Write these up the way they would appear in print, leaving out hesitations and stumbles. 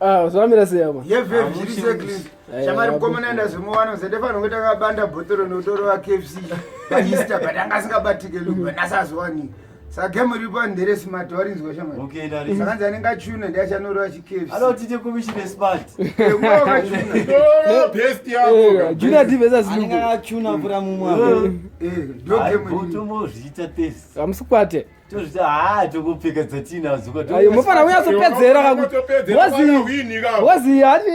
Ah, zvamira sei apa? Yevhe zviri seclean. Shamari mukomana ndazomuwana usandifanira kunge takabanda bhotoro notorova KFC paEaster but anga asingabatike look but nhasi azowanika. Saka game riri pandere smart warinzwa shamari. Okay, ndari. Saka nzi anenge achuna ndiye achanorova chiKFC. Anotite commission smart. Eh, unga wakachuna. Ndoro best yako. Eh, Junior D versus Anenge Luku. akachuna mvura mumwe apo. Eh, ndo game riri. Tombozviita test. Hamusi kwate. Tozviita haa tokupfeka dzatinadzo. Ayo mufana kunyatsopedzera kakuti. Unotopedzera Wazi pana wini ka. wazi hati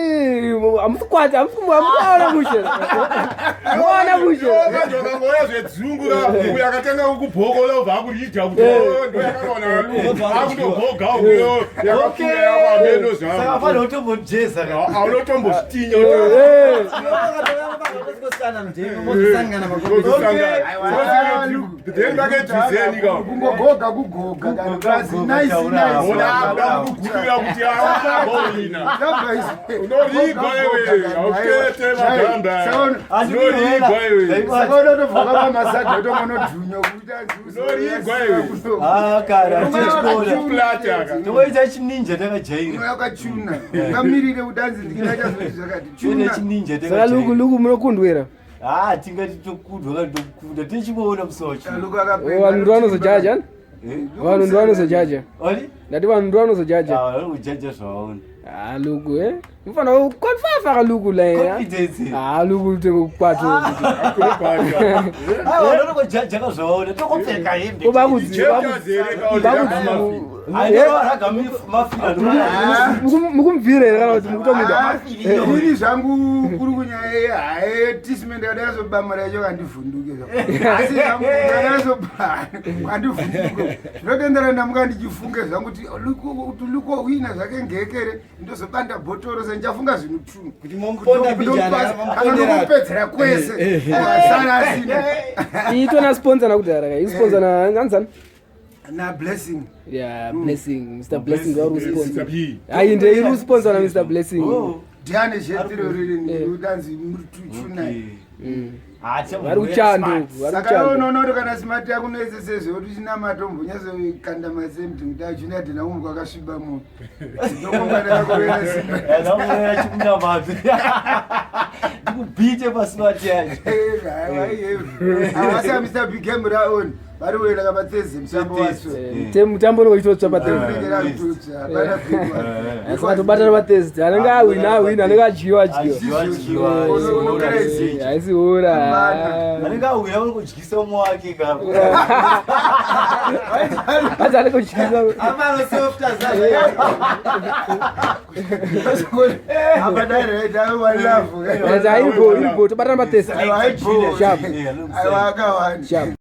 hamusi kwate hamusi kumuona mushe. Muona mushe. Manje wakangoya zvedzungu ka. Uyo akatanga kukubhokola ubva akurida kuti oh, ndo yakaona lu. Akutogoga uyo. Yakapfuura yako ameno Saka zvako. fanira kutombojeza ka. Aunotombozvitinya. Eh. Then vakedzuzeni ka. Kungogoga kugoga kana plus nice nice. Ona akuda kukugurira kuti augowina. Unorigwa iwe, hautete magamba. Unorigwa iwe. Saka unotobva pamasadhi otomonodhunya kuita Unorigwa iwe. Ah, kana tichikora. Plata ka. Toita chininja takajaira. Yakachuna. Ungamirire kuti anzi ndikinacha zvakati. Toita Chuna. chininja Saka takajaira. Luku Luku munokundwera. Ah, tingati tokundwa kana tokunda. Tichikuona musi wacho. Luku akapenga. Vanhu ndo vanozojaja. Eh? Vanhu ndo vanozojaja. Oli? Ndati vanhu ndo vanozojaja. Ah, vanokujaja zvavaona. Ah, Luku eh. Mufana kuconfafa ka Luku la. Confidence. Ah, Luku tengo kwato. Ah, vanokujaja ka zvavaona. Tokupfeka hembe. Kuba kuzi. Mukumvira here kana kuti mukutomuda? Ini zvangu kuri kunyaya haye tisime ndakada yazobamura yacho kandivhunduke asi zvangu ndakadazoba kandivhunduke zvinotendera ndamuka ndichifunge zvangu kuti kuti luko wina zvake ngekere ndozobanda bhotoro sendichafunga zvinhu tu Kuti momuponda mbijana, kana mamupondera. ndokupedzera kwese asara asina Itona sponsor nakudhara ka. Isponsor na anzani? Na Blessing. Yeah, Blessing, Mr Blessing vari kusponsor. B. Hayi nde iri kusponsor na Mr Blessing. Oh. Ndiane shetiro riri udanzi muri tuchuna. Vari kuchando, vari Saka kuchando. unoona kuti kana smart yakunetse sezvo kuti uchina matombo unyazokanda masemti kuti achuna dhina umwe kwakasviba munhu ndokunganaakuera. Chimunamato. Ndikubhite pasmart yacho. Asi Mr Big game raon vari kuenda kapatseze mutambo wacho. Mutambo unoitwa pa Thursday. Unenge rakutotsa, hapana big one. Saka tobatana pa Thursday. Anenge awina awina, anenge adyiwa adyiwa. Haisi hura. Anenge awina uri kudyisa umwe wake ka. Hanzi anenge kudyisa. Amano softa zazo. Apa dai right, I one love. Hanzi aibo, ibo tobatana pa Thursday. Aiwa, aibo. Sharp. Aiwa, akawanda. Sharp.